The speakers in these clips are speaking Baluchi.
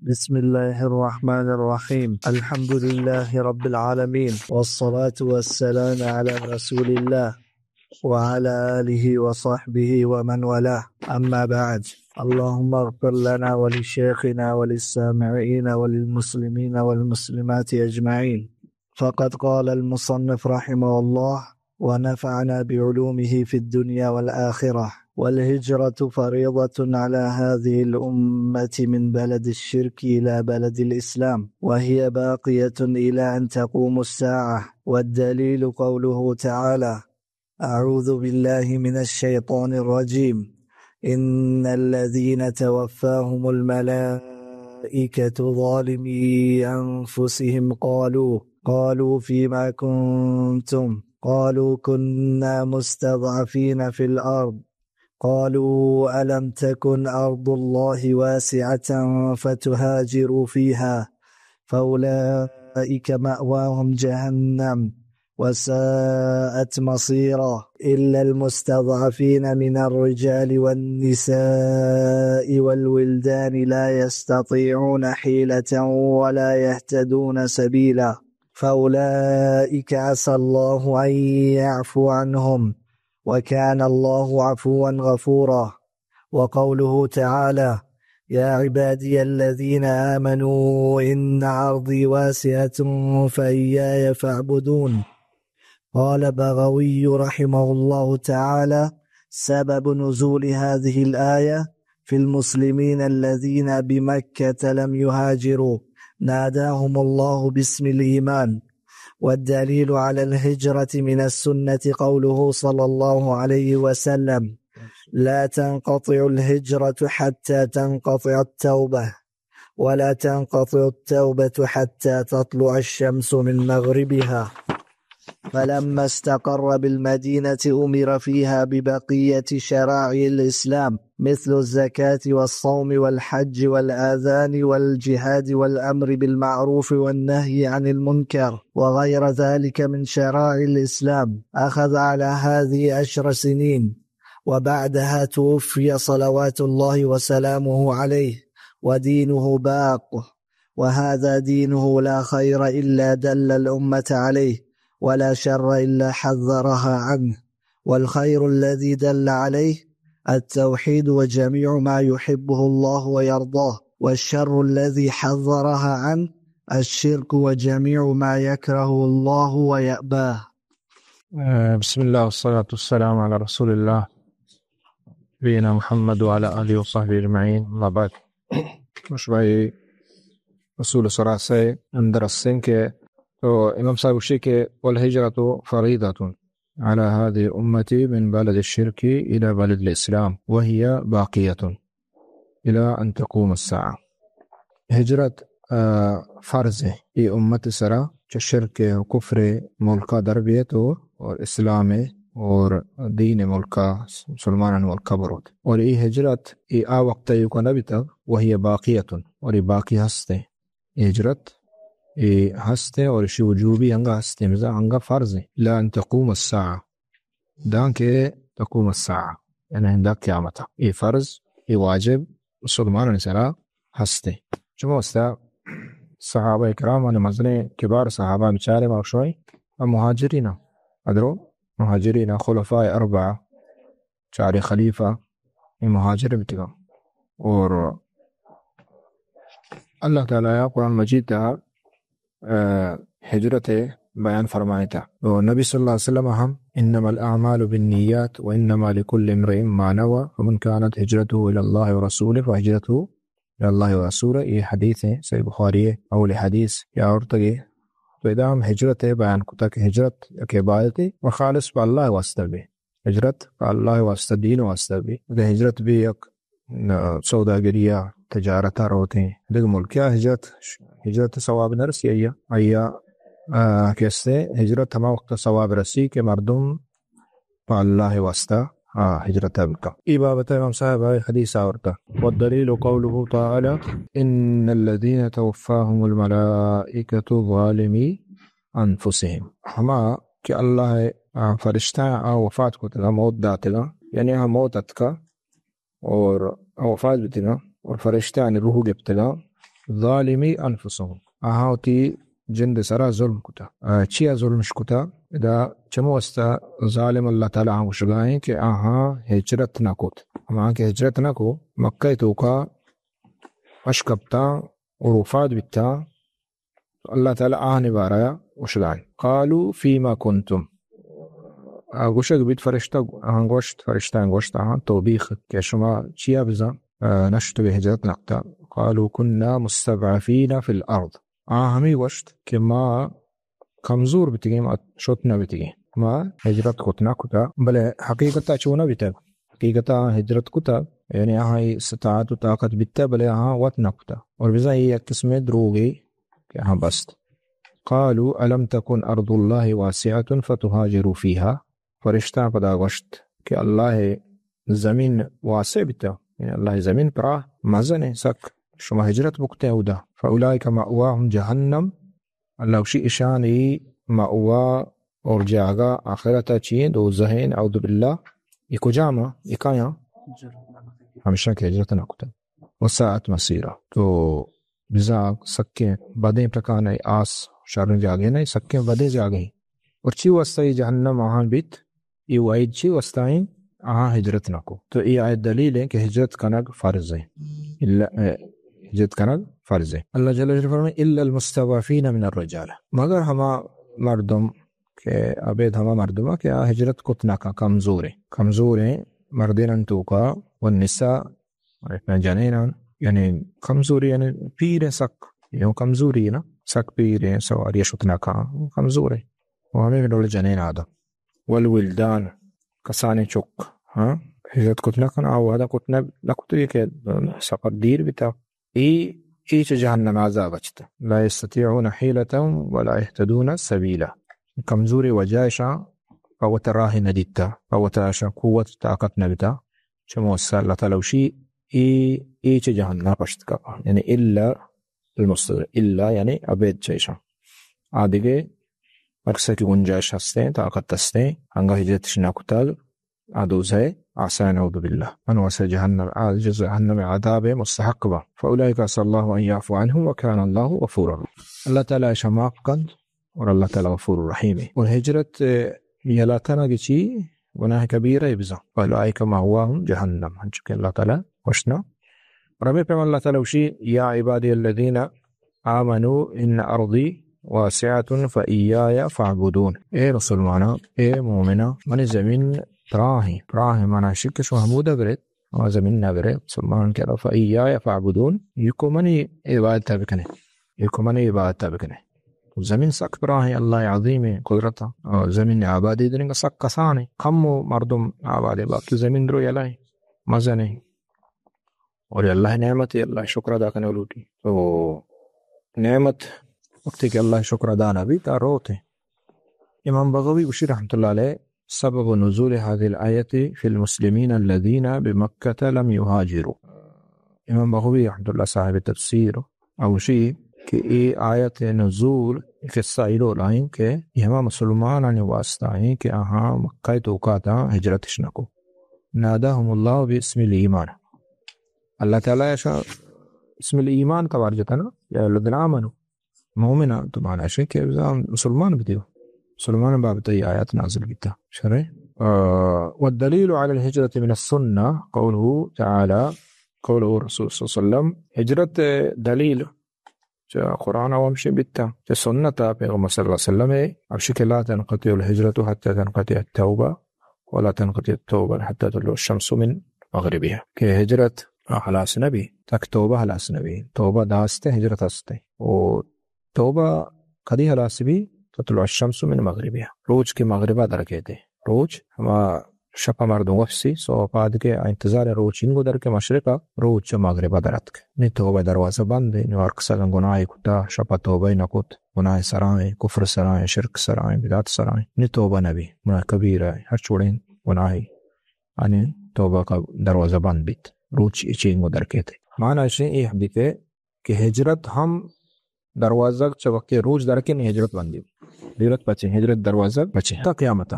بسم الله الرحمن الرحيم. الحمد لله رب العالمين، والصلاة والسلام على رسول الله وعلى آله وصحبه ومن والاه. أما بعد، اللهم اغفر لنا ولشيخنا وللسامعين وللمسلمين والمسلمات أجمعين. فقد قال المصنف رحمه الله: ونفعنا بعلومه في الدنيا والآخرة. والهجرة فريضة على هذه الأمة من بلد الشرك إلى بلد الإسلام، وهي باقية إلى أن تقوم الساعة. والدليل قوله تعالى: أعوذ بالله من الشيطان الرجيم. إن الذين توفاهم الملائكة ظالمي أنفسهم قالوا، قالوا فيما كنتم؟ قالوا كنا مستضعفين في الأرض. قالوا ألم تكن أرض الله واسعة فتهاجروا فيها، فأولئك مأواهم جهنم وساءت مصيرا. إلا المستضعفين من الرجال والنساء والولدان لا يستطيعون حيلة ولا يهتدون سبيلا، فأولئك عسى الله أن يعفو عنهم، وكان الله عفوا غفورا. وقوله تعالى: يا عبادي الذين آمنوا إن أرضي واسعة فإياي فاعبدون. قال بغوي رحمه الله تعالى: سبب نزول هذه الآية في المسلمين الذين بمكة لم يهاجروا، ناداهم الله باسم الإيمان. والدليل على الهجرة من السنة قوله صلى الله عليه وسلم: لا تنقطع الهجرة حتى تنقطع التوبة، ولا تنقطع التوبة حتى تطلع الشمس من مغربها. فلما استقر بالمدينة أمر فيها ببقية شرائع الإسلام، مثل الزكاة والصوم والحج والأذان والجهاد والأمر بالمعروف والنهي عن المنكر وغير ذلك من شرائع الإسلام، أخذ على هذه عشر سنين، وبعدها توفي صلوات الله وسلامه عليه، ودينه باق، وهذا دينه لا خير إلا دل الأمة عليه، ولا شر إلا حذرها عنه، والخير الذي دل عليه التوحيد وجميع ما يحبه الله ويرضاه، والشر الذي حذرها عنه الشرك وجميع ما يكره الله ويأباه. بسم الله والصلاة والسلام على رسول الله نبينا محمد وعلى آله وصحبه أجمعين. أما بعد. مشبه رسول صلى الله عليه وسلم اندر السن کہ تو امام صاحب گوشی کہ والهجرة فريضة على هذه الأمة من بلد الشرك إلى بلد الإسلام وهي باقية إلى أن تقوم الساعة. ہجرت، آ، فرض ایں اے امت سرا، چہ شرک و کفر ملکا در بیت و، اور اسلام اور دین ملکا، مسلمانان ملکا بروت۔ اور اے ہجرت اے آ وقت ایوکا نہ بیتگ، وهي باقية، اور اے باقی ہست ایں۔ اے ہجرت اے ہست ایں اور اشی وجوبی انگا ہست ایں، بزاں انگا فرض ایں۔ إلى أن تقوم الساعة، دانکہ تقوم الساعة، یعنی ہندا قیامتا۔ اے فرض، اے واجب مسلمانانی سرا ہست ایں۔ چما واسطہ صحابہ کرام، مزنیں کبار صحابہ بچارے ما شوئیں، ہم مہاجرین، ادرو مہاجرین، خلفاء اربعہ، چارے خلیفہ، اے مہاجر بیتگاں۔ اور اللہ تعالی قرآن مجید تا، آ، ہجرت بیان فرمائتا۔ اور نبی صلی اللہ علیہ وسلم ہم، إنما الأعمال بالنيات وإنما لكل امرئ ما نوى، فمن كانت هجرته إلى الله ورسوله فهجرته إلى الله ورسوله۔ اے حدیث ایں، صحیح بخاری ایں، اول حدیث یا آورتگے۔ تو ادا ہم ہجرت بیان کتا کہ ہجرت یک عبادتے و خالص پہ اللہ واسطہ بی۔ ہجرت پہ اللہ واسطہ، دین واسطہ بی۔ اگر ہجرت بی یک، آ، سوداگری یا تجارت روتیں، دگہ ملک یا ہجرت، ہجرت ثواب نہ رسی آیا۔ آیا، آ، کسے ہجرت ہما وقت ثواب رسی کہ مردم پہ اللہ واسطہ، آ، ہجرت بکا۔ ای بابت امام صاحب آئی حدیث آورتا۔ والدليل قوله تعالى: إن الذين توفاهم الملائكة ظالمي أنفسهم۔ ہما کہ اللہ، آ، فرشتہ آ وفات کتگا، موت داتگا، یعنی آ موت اتکا اور آ وفات بیتگا اور فرشتہ آنی روح گپتگا، ظالمی انفسهم، آہاں وتی جند سرا ظلم کتا۔ آ، چیا ظلمش کتا؟ ادا چمو واسطہ ظالم اللہ تعالی آہاں گوشگائیں کہ آہاں ہجرت نہ کت۔ ہما کہ ہجرت نہ کو، مکہ توکا پش کپتا اور وفات بیتا، تو اللہ تعالی آہانی بارہ گوشگائیں۔ قالوا فیما کنتم، آ گوشگ بیت فرشتہ، آہاں گوشت، فرشتہ گوشت، آہاں توبیخ کہ شما چیا بزاں، آ، نشت بے ہجرت نکتا۔ قالوا کنا مستضعفین فی الارض، آ ہمیں گوشت کہ ما کمزور بیتگیں، ما شت نہ بیتگیں، ما ہجرت کت نہ کتا، بلے حقیقتا چو نہ بیتگ۔ حقیقتا ہجرت کتا، یعنی آہاں استطاعت و طاقت بیتا، بلے آہاں وت نہ کتا۔ اور بزاں یہ یک قسم دروگے کہ آہاں بست۔ قالوا الم تکن ارض اللہ واسعة فتهاجروا فیها، فرشتہ پدا گوشت کہ اللہ زمین واسع بیتا، یعنی اللہ زمین پراہ مزن سک، شما ہجرت بکتے اودا۔ فاولئک مأواهم جہنم، اللہ گوشی اشانی مأوا اور جاگہ آخرت چی ہیں؟ دوزہ ہیں، اعوذ باللہ۔ یہ کجام؟ یہ کایاں؟ ہمیشہ کہ ہجرت نہ کتا۔ وساءت مصیرا، تو بزاں سکیں بدیں ٹکانے، آس شریں جاگے نہیں، سکیں بدیں جاگے۔ اور چی واسطہ یہ جہنم آہاں بیت؟ یہ وعید چی واسطہ ہیں؟ آہاں ہجرت نہ کو۔ تو یہ آیت دلیل ہے کہ ہجرت کنگ فرض ہے۔ الا، اے، ہجرت کنگ فرض ہے۔ اللہ جل جلالہ فرمائے، الا المستضعفین من الرجال، مگر ہما مردم کہ ابید ہما مردم کہ آ ہجرت کت نہ کا، کمزور ہیں، کمزور ہیں، مردینن توکا، والنساء، اور اپنا جنینان، یعنی کمزوری، یعنی پیر ہیں سک، یہ کمزوری ہے نا، سک پیر ہیں، سواری شت نہ کا، کمزور ہیں۔ وہ ہمیں ڈول جنین آدم۔ والولدان، کسانی چک، ہاں، ہجرت کت نہ کن، آ وعدہ کت نہ، نہ کت یہ کہ سفر دیر بیتا۔ ای، ای چہ جہنم عذاب اچت۔ لا یستطیعون حیلة ولا یهتدون سبیلا۔ کمزوری وجہ اشاں پہ وت راہ نہ دیتا، پہ وت اشاں قوت طاقت نہ بیتا۔ چمو اللہ تعالی وشی ای، ای چہ جہنم پشت کا۔ یعنی الا المستضعف، الا یعنی ابید چہ اشاں۔ آ دگہ مقصد کی گنجائش ہستیں، طاقت ہستیں، انگا ہجرتش نہ کتگ، آ دوزہ آسان، اعوذ باللہ۔ من واسع جہنم، آ جز جہنم عذاب مستحق با۔ فاولئک عسى الله ان يعفو عنهم وكان الله غفورا رحيما۔ اللہ تعالی اشاں معاف کنت اور اللہ تعالی غفور الرحیم ہے۔ اور ہجرت، اے، یلا کنگ چی گناہ کبیرہ بزاں۔ فاولئک مأواهم جہنم، ہنچو کہ اللہ تعالی گوشنا۔ اور ہمیں پیم اللہ تعالی وشی، یا عبادی الذین آمنوا ان ارضی واسعة فایای فاعبدون۔ اے مسلماناں، اے مومناں، منی زمین پراہیں، پراہیں مانا شک شما ہمودا برے، آ زمین نہ برے، مسلمان کہ فایای فاعبدون، یکو منی عبادت بکنے، یکو منی عبادت بکنے۔ زمین سک پراہیں، اللہ عظیم ہے، قدرت، آ زمین آبادی دنگا سک کسانے، کم و مردم آبادے، باقی زمین درو یلائیں، مزنے۔ اور اللہ نعمت ہے، اللہ شکر ادا کرنے لوٹی۔ تو نعمت وقتی کہ اللہ شکر ادا نہ بیت، آ روت ہے۔ امام بغوی گوشی رحمت اللہ علیہ، سبب نزول هذه الآية في المسلمين الذين بمكة لم يهاجروا۔ امام بغوی رحمت اللہ صاحب تفسیر گوشی کہ اے آیت نزول قصہ ایلو لائیں کہ یہ ہما مسلمانانی واسطہ ہیں کہ آہاں مکہ توکا تا ہجرتش نکو۔ ناداهم الله باسم الایمان۔ اللہ تعالی اشاں اسم الایمان توار جتا نا، یا الذین آمنوا، مومن تو مانا شے کہ بزاں مسلمان بدیو۔ مسلمان بابت یہ آیات نازل بیتا۔ شرع۔ آ، والدلیل علی الهجرة من السنة قوله تعالی، قوله رسول صلی اللہ علیہ وسلم۔ ہجرت دلیل چہ قرآن و ہمشی بیتا، چہ سنت پیغمبر صلی اللہ علیہ وسلم ہے، ہمشی کہ لا تنقطع الهجرة حتى تنقطع التوبة، ولا تنقطع التوبة حتى تطلع الشمس من مغربها۔ کہ ہجرت ہلاس نہ بی، تک توبہ ہلاس نہ بی۔ توبہ داستے، ہجرت ہستے۔ و توبہ کدی ہلاس بی؟ تطلع الشمس من مغربها۔ روچ کہ مغربا در کیتے۔ روچ ہما شپ مردم وپسی، سو پاد کے انتظار روچ انگو در کے مشرقا، روچ چہ مغربا در اتک۔ نی توبہ دروازہ بند، نی ہر کسا گناہ کتا، شپ توبہ نہ کت، گناہ سرائیں، کفر سرائیں، شرک سرائیں، بدعت سرائیں، نی توبہ نہ بی، گناہ کبیرہ، ہر چوڑیں گناہ، یعنی توبہ کا دروازہ بند بیت، روچ اچینگو در کیتے۔ معنی اشیں اے حدیث ہے کہ ہجرت ہم دروازگ چہ وقتی روچ در کن ہجرت بندی۔ ہجرت پچے، ہجرت دروازگ پچے۔ تا قیامتا۔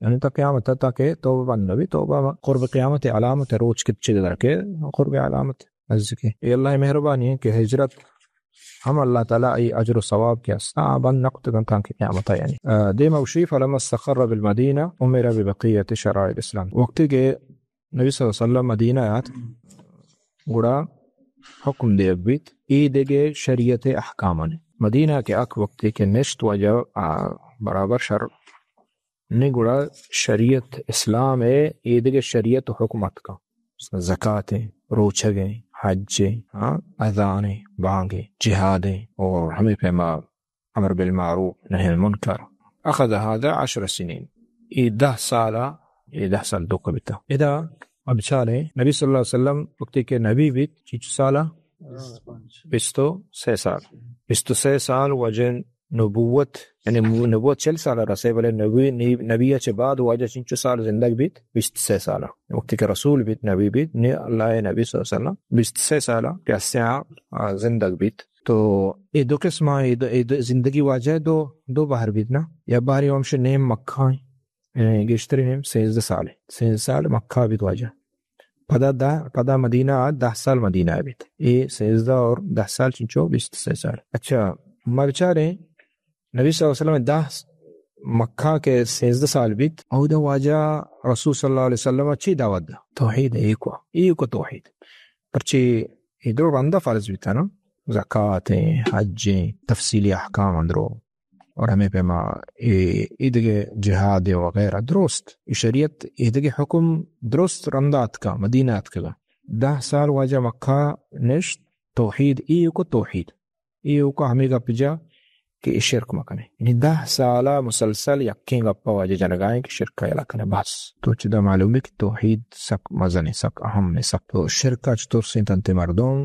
یعنی تا قیامتا، تا کہ توبہ بند نبی، توبہ قرب قیامت علامت، روچ کت چیز در کے قرب علامت نزدیکی۔ اے اللہ مہربانی ہے کہ ہجرت ہم اللہ تعالی ای اجر و ثواب کہ ہستا آ بند نکتگن تانکہ قیامتا، یعنی۔ آ، دیما گوشی، فلما استقر بالمدینہ امر ببقیت شرائع الاسلام۔ وقتی کہ نبی صلی اللہ علیہ وسلم مدینہ آت، گڑا حکم دیگ بیت، ای دگہ شریعت احکامانی۔ مدینہ کہ آک وقتی کہ نشت واجہ، آ، برابر شر نی گڑا شریعت اسلام ء ایدگہ شریعت و حکم اتکاں۔ مثلاً زکات ء، روچگ ء، حج ء، ہاں، اذان ء، بانگ ء، جہاد ء اور ہمے پیما امر بالمعروف نہی عن المنکر۔ اخذ هذا عشر سنین۔ اے دہ سال ء، اے دہ سال دوکا بیتا۔ ادا ما بچاریں نبی صلی اللہ علیہ وسلم وقتی کہ نبی بیت، چنچو سال ء؟ بیست و سے سال۔ بیست و سے سال واجہ نبوت، یعنی نبوت چل سال رسے، بلے نبی، نبی چہ بعد واجہ چنچو سال زندگ بیت؟ بیست و سے سال۔ وقتی کہ رسول بیت، نبی بیت، نی اللہ نبی صلی اللہ علیہ وسلم بیست و سے سال کہ اسیا، آ، زندگ بیت۔ تو اے دو قسم، اے دو، اے دو زندگی واجہ دو، دو بہر بیت نا؟ یا بہری ہمش نیم مکہ ایں، اے گیشتری نیم سیزدہ سال ایں۔ سیزدہ سال مکہ بیت واجہ۔ پدا دہ، پدا مدینہ آ دہ سال مدینہ بیت۔ اے سیزدہ اور دہ سال چنچو بیست و سے سال۔ اچھا، ما بچاریں نبی صلی اللہ علیہ وسلم دہ س-، مکہ کہ سیزدہ سال بیت، اودا واجہ رسول صلی اللہ علیہ وسلم چی دعوت دا؟ توحید، ایکو، ایکو توحید۔ پرچی اے درو رندا فرض بیتا نا، زکات ایں، حج ایں، تفصیلی احکام اندرو۔ اور ہمے پیما اے، اے دگہ جہاد وغیرہ درست، اے شریعت اے دگہ حکم درست رندا اتکا، مدینہ اتکگا۔ دہ سال واجہ مکہ نشت، توحید، ایوکو توحید، ایوکو ہمے گپ جا کہ اے شرک مکنے۔ یعنی دہ سالا مسلسل یکیں گپا واجہ جنگائیں کہ شرک یلا کنے بس۔ تو چدا معلوم ہے کہ توحید سک مزن ہے، سک اہم ہے، سک۔ تو شرک اچ ترسیں تنتے مردم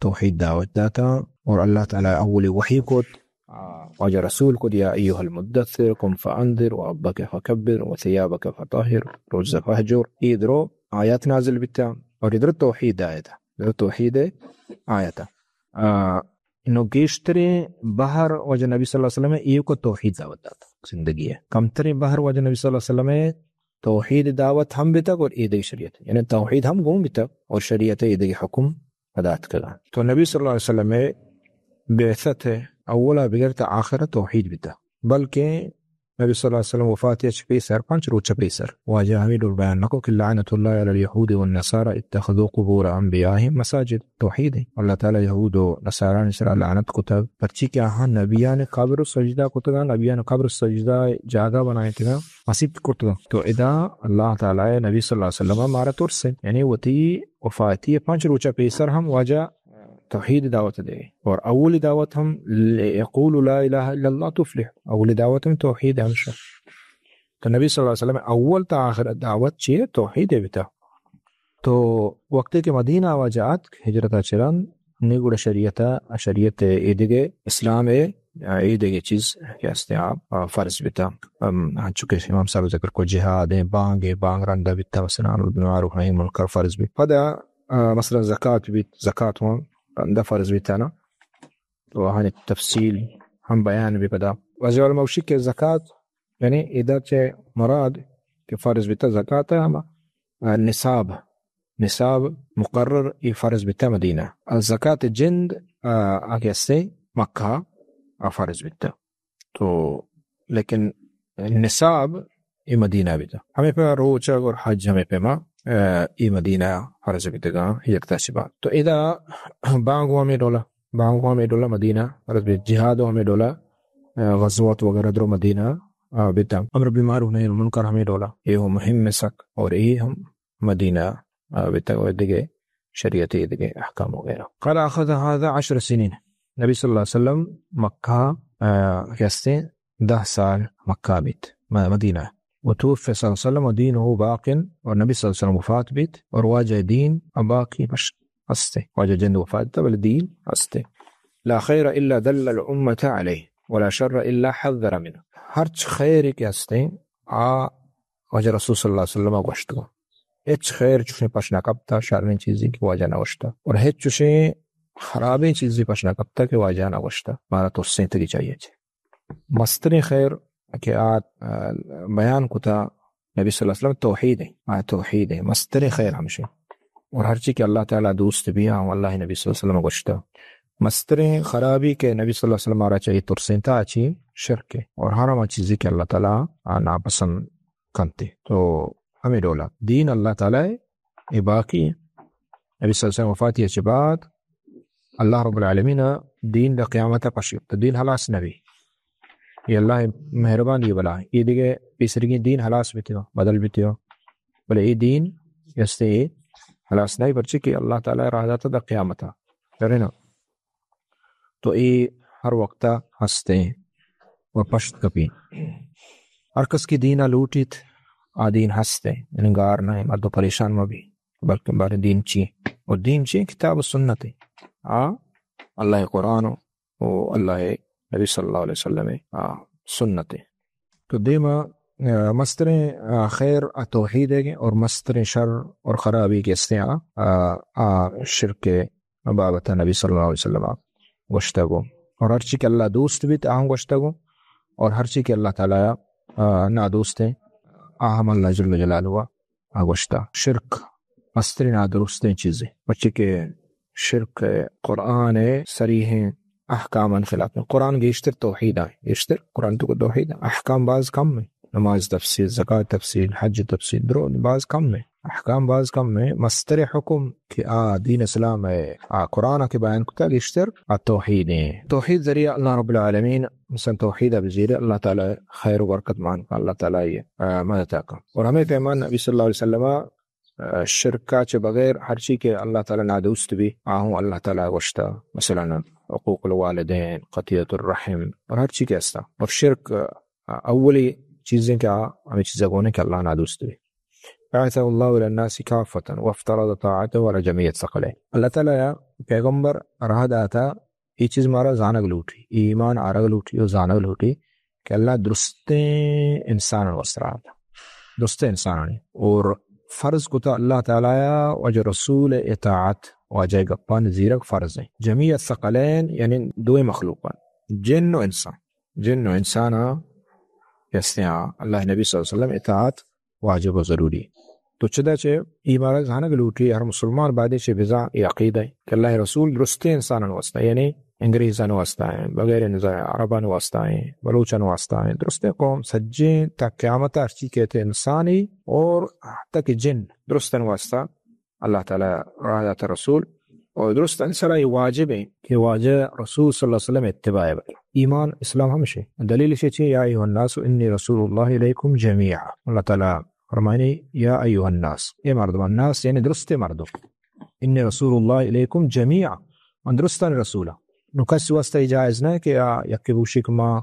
توحید دعوت داتا اور اللہ تعالی اولی وحی کت، آ، واجہ رسول کت، یا ایها المدثر قم فانذر وربك فكبر وثيابك فطهر والرجز فاهجر۔ اے درو آیات نازل بیتا اور اے درو توحید آیت، درو توحید آیت۔ آ، انو گیشتریں بہر واجہ نبی صلی اللہ علیہ وسلم ایوکو توحید دعوت داتا زندگی ہے۔ کمتریں بہر واجہ نبی صلی اللہ علیہ وسلم توحید دعوت ہم بیتگ اور ایدگہ شریعت، یعنی توحید ہم گون بیتگ اور شریعت ایدگہ حکم پدا اتکگاں۔ تو نبی صلی اللہ علیہ وسلم بعثت اولا بگر تا آخر توحید بیتا، بلکہ نبی صلی اللہ علیہ وسلم وفات چہ پیسر، پنچ روچ پیسر، واجہ ہمیں ڈول بیان نکو کہ لعنت اللہ علی الیہود والنصارى اتخذوا قبور انبیائهم مساجد۔ توحید ہے۔ اللہ تعالی یہود و نصارانی سرا لعنت کتگ، پرچی کہ آہاں نبیان قبر سجدہ کتگاں، نبیان قبر سجدہ جاگہ بنائینتگاں، مسیت کرتگاں۔ تو ادا اللہ تعالی نبی صلی اللہ علیہ وسلم مارا ترس انت، یعنی وتی وفاتی پنچ روچہ پیسر ہم واجہ توحید دعوت دے۔ اور اولی دعوت ہم لقولوا لا الہ الا اللہ تفلحوا۔ اولی دعوت ہم توحید ہمیشہ۔ تو نبی صلی اللہ علیہ وسلم اول تا آخر دعوت چیئے؟ توحید بیتا۔ تو وقتی کہ مدینہ واجہ آتک ہجرت چران، نی گڑا شریعت، شریعت ایدگہ اسلام اے، ایدگہ چیز کہ ہستے آ، آ، فرض بیتا۔ ام، ہنچو کہ امام صاحب ذکر کو جہاد اے، بانگ اے، بانگ رندا بیتا، مثلاً امر بالمعروف نہی منکر فرض بیت۔ پدا، آ، مثلاً زکات بیت، زکات ہم رندا فرض بیتا نا۔ تو آہانی تفصیل ہم بیان بی پدا۔ واجہ علماء گوشی کہ زکات یعنی ادا چہ مراد کہ فرض بیتا زکات ہما، آ، نصاب، نصاب مقرر ای فرض بیتا مدینہ۔ آ، زکات جند، آ، آ کہ ہستے مکہ آ فرض بیتا۔ تو لیکن نصاب ای مدینہ بیتا۔ ہمیں پہ روچگ اور حج ہمیں پہ ما، آ، ای مدینہ فرض بیتگاں ہجرت چہ بعد۔ تو ادا بانگو ہمیں ڈولا بانگو ہمے ڈولا مدینہ فرض بیت، جہاد ہمے ڈولا، آ، غزوات وغیرہ درو مدینہ، آ، بیتا۔ امر بالمعروف نہی عن المنکر ہمے ڈولا۔ اے ہم مہم سک اور اے ہم مدینہ، آ، بیتا و دگہ شریعت دگہ احکام وغیرہ۔ قال اخذ هذا عشر سنین۔ نبی صلی اللہ علیہ وسلم مکہ، آ، کہ ہستے دہ سال مکہ بیت، م-، مدینہ۔ وتوفي صلى الله عليه وسلم ودينه باق، اور نبی صلی اللہ علیہ وسلم وفات بیت اور واجہ دین باقی پش ہستے۔ واجہ جند وفات تا بلے دین ہستے۔ لا خير إلا دل الأمة عليه ولا شر إلا حذر منه۔ ہرچ خیر کہ ہستے آ واجہ رسول صلی اللہ علیہ وسلم گوشتگا۔ ہچ خیر چوشیں پش نہ کپتا، شریں چیزی کہ واجہ نہ گوشتا۔ اور ہچ چوشیں خرابیں چیزی پش نہ کپتا کہ واجہ نہ گوشتا۔ مارا ترسیں تگی چاہیے چے۔ مستریں خیر کہ آ، آ، بیان کتا نبی صلی اللہ علیہ وسلم توحید ہے، آ توحید ہے، مستریں خیر ہمشی۔ اور ہرچی کہ اللہ تعالی دوست بی، ہم اللہ نبی صلی اللہ علیہ وسلم گوشتا۔ مستریں خرابی کہ نبی صلی اللہ علیہ وسلم ءَ را چہ اے ترسینتا چی؟ شرک ایں۔ اور ہر ہما چیزے کہ اللہ تعالیٰ ءَ ناپسند کنت۔ تو ہمے ڈولا دین اللہ تعالیٰ ءِ اے باقی ایں۔ نبی صلی اللہ علیہ وسلم وفاتی ءَ چہ بعد اللہ رب العالمین ءَ دین دا قیامت ءَ پشت، تو دین ہلاس نہ بی۔ اے اللہ ءِ مہربانی بلا ایں۔ اے دگہ پیسریگیں دین ہلاس بیتگ اَں، بدل بیتگ اَں۔ بلے اے دین ہستے، اے ہلاس نہ بی، پرچے کہ اللہ تعالیٰ ءَ راہ داتہ دا قیامت ءَ۔ شریں نا؟ تو اے ہر وقت ءَ ہست ایں و پشت کپی۔ ہر کس کہ دین ءَ لوٹیت، آ دین ہست ایں، یعنی گار نہ ایں، مردم پریشان مہ بی، بلکہ بارے دین چی ایں؟ و دین چی ایں؟ کتاب و سنت ایں۔ آ اللہ ءِ قرآن و، و اللہ ءِ نبی صلی اللہ علیہ وسلم ءِ، آ، سنت ایں۔ تو دیما، آ، مستریں، آ، خیر آ توحید ایں اور مستریں شر اور خرابی کہ ہست ایں، آ، آ، آ شرک ءِ بابت ءَ نبی صلی اللہ علیہ وسلم ءَ گوشتگ اَں۔ اور ہرچی کہ اللہ دوست بیت، آ ہم گوشتگ اَں۔ اور ہرچی کہ اللہ تعالیٰ ءَ، آ، نادوست ایں، آ ہم اللہ جل جلالہ ءَ گوشتہ۔ شرک مستریں نادرستیں چیزے، پرچے کہ شرک قرآن ءِ صریحیں احکامانی خلاف ایں۔ قرآن گیشتر توحید ایں، گیشتر قرآن تو توحید ایں۔ احکام باز کم ایں۔ نماز تفصیل، زکات تفصیل، حج تفصیل، درو باز کم ایں۔ احکام باز کم ایں۔ مستر حکم کہ آ دین اسلام ءِ، آ قرآن ءَ کہ بیان کتا، گیشتر آ توحید ایں۔ توحید ذریعہ اللہ رب العالمین مثلاً توحید ءَ بزیرے، اللہ تعالیٰ خیر و برکت مان کن، اللہ تعالیٰ ءَ، آ، مدد کن۔ اور ہمے پیما نبی صلی اللہ علیہ وسلم ءَ شرک ءَ چہ بغیر ہرچی کہ اللہ تعالیٰ نادوست بی، آ ہوں اللہ تعالیٰ ءَ گوشتہ، مثلاً حقوق الوالدین، قطیعۃ الرحم اور ہرچی کہ ہستہ۔ اور شرک، آ، اولی چیزیں کہ آ ہمے چیزا گون ایں کہ اللہ نادوست بی۔ بعثه الله إلى الناس كافة وافترض طاعته على جميع الثقلين۔ اللہ تعالیٰ ءَ پیغمبر راہ داتہ، اے چیز مارا زانگ لوٹی، ایمان آرگ لوٹی و زانگ لوٹی کہ اللہ درستیں انسانانی واسطہ راہ داتہ۔ درستیں انسانانی۔ اور فرض کتا اللہ تعالیٰ ءَ واجہ رسول ءِ اطاعت، واجہ ءِ گپانی زیرگ فرض ایں۔ جمیع الثقلین یعنی دوئیں مخلوقاں، جن و انسان۔ جن و انساناں کہ ہستیں، آ اللہ ءِ نبی صلی اللہ علیہ وسلم ءِ اطاعت واجب و ضروری۔ تو چدا چہ اے مارا زانگ لوٹی، ہر مسلمان باید ایں چہ بزان اے عقیدہ ایں کہ اللہ ءِ رسول درستیں انسانانی واسطہ، یعنی انگریزانی واسطہ ایں، بغیر نظام عربانی واسطہ ایں، بلوچانی واسطہ ایں، درستیں قوم سجیں تا قیامت ءَ ہرچی کئیت انسانی اور حتی کہ جن درستانی واسطہ اللہ تعالیٰ ءَ راہ داتہ رسول۔ اور درستانی سرا اے واجب ایں کہ واجہ رسول صلی اللہ علیہ وسلم ءِ اتباع بکن۔ ایمان اسلام ہمیش ایں۔ دلیل ایشی چی؟ یا ایھا الناس انی رسول اللہ الیکم جمیعا۔ اللہ تعالیٰ فرمائنی، یا ایھا الناس، اے مردم، الناس یعنی درستیں مردم۔ انی رسول اللہ الیکم جمیعا، من درستانی رسول آں۔ نو کس واسطہ اے جائز نہ کہ آ یکے بگوشی کہ ما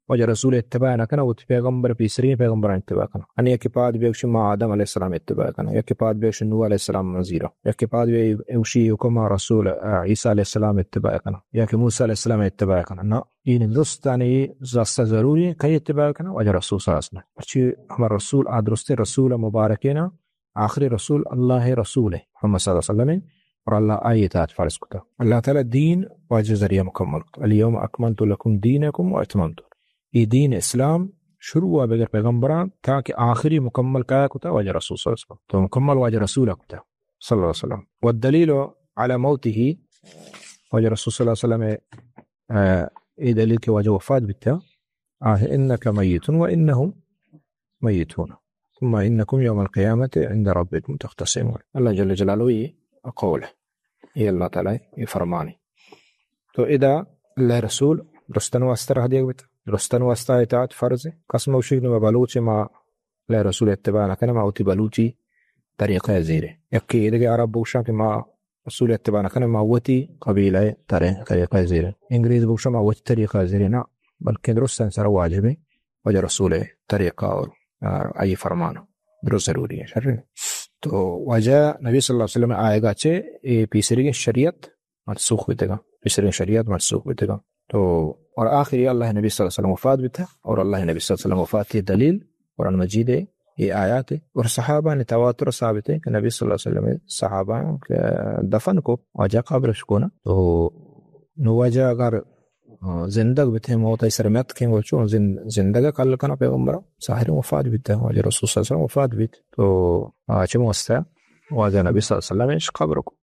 واجہ رسول ءِ اتباع نہ کناں، وتی پیغمبر، پیسری پیغمبرانی اتباع کناں۔ انی یکے پاد بیا گوشی ما آدم علیہ السلام ءِ اتباع کناں، یکے پاد بیا گوشی نوح علیہ السلام من زیراں، یکے پاد بیا گوشی حکم رسول، آ، عیسیٰ علیہ السلام ءِ اتباع کناں، یا کہ موسیٰ علیہ السلام ءِ اتباع کناں۔ نہ، اے درستانی واسطہ ضروری ایں، کئی اتباع کناں؟ واجہ رسول صلی اللہ علیہ وسلم۔ پرچی ہما رسول، آ درستیں رسول مبارکیں نا، آخری رسول اللہ ءِ رسول ایں، محمد صلی اللہ علیہ وسلم ایں، اور اللہ آئی اطاعت فرض کتا۔ اللہ تعالیٰ دین واجہ ذریعہ مکمل کتا۔ الیوم اکملت لکم دینکم و اتممت۔ اے دین اسلام شروع ءَ بگر پیغمبراں تا کہ آخری مکمل کیا کتا؟ واجہ رسول صلی اللہ علیہ وسلم۔ تو مکمل واجہ رسول ءَ کتا، صلی اللہ علیہ وسلم۔ والدلیل علی موته، واجہ رسول صلی اللہ علیہ وسلم ءِ، آ، اے دلیل کہ واجہ وفات بیتا، آہ، انک میت و انهم میتون، ثم انکم یوم القیامة عند ربکم تختصمون۔ اللہ جل جلالہ ءِ اے قول ایں، اے اللہ تعالیٰ ءِ اے فرمان ایں۔ تو ادا اللہ ءِ رسول درستانی واسطہ راہ دیگ بیتا، درستانی واسطہ اطاعت فرض ایں۔ کس مہ گوشی کہ ما بلوچ ایں، ما اللہ ءِ رسول ءِ اتباع نہ کناں، ما وتی بلوچی طریقہ ءَ زیراں۔ یکے ایدگہ عرب بگوشاں کہ ما رسول ءِ اتباع نہ کناں، ما وتی قبیلہ ءِ طریقہ ءَ زیراں۔ انگریز بگوشاں ما وتی طریقہ ءَ زیراں۔ نہ، بلکیں درستانی سرا واجب ایں واجہ رسول ءِ طریقہ اور، آ، آئی فرمان درست ضروری ایں۔ شریں۔ تو واجہ نبی صلی اللہ علیہ وسلم ءِ آیگا چہ اے پیسریگیں شریعت منسوخ بیتگاں، پیسریگیں شریعت منسوخ بیتگاں۔ تو اور آخری اللہ ءِ نبی صلی اللہ علیہ وسلم وفات بیتا، اور اللہ ءِ نبی صلی اللہ علیہ وسلم وفاتی دلیل قرآن مجید ءِ اے آیات ایں، اور صحابہانی تواتر ثابت ایں کہ نبی صلی اللہ علیہ وسلم ءِ صحابہ کہ دفن کو، واجہ قبرش کو نا۔ تو نو واجہ اگر، آ، زندگ بیتیں، موت ءِ سر میت کیں، گو چون زند-، زندگ ءَ کل کناں پیغمبر؟ ظاہر ایں وفات بیتا، واجہ رسول صلی اللہ علیہ وسلم وفات بیت۔ تو آ چہ واسطہ واجہ نبی صلی اللہ علیہ وسلم اش قبر کو۔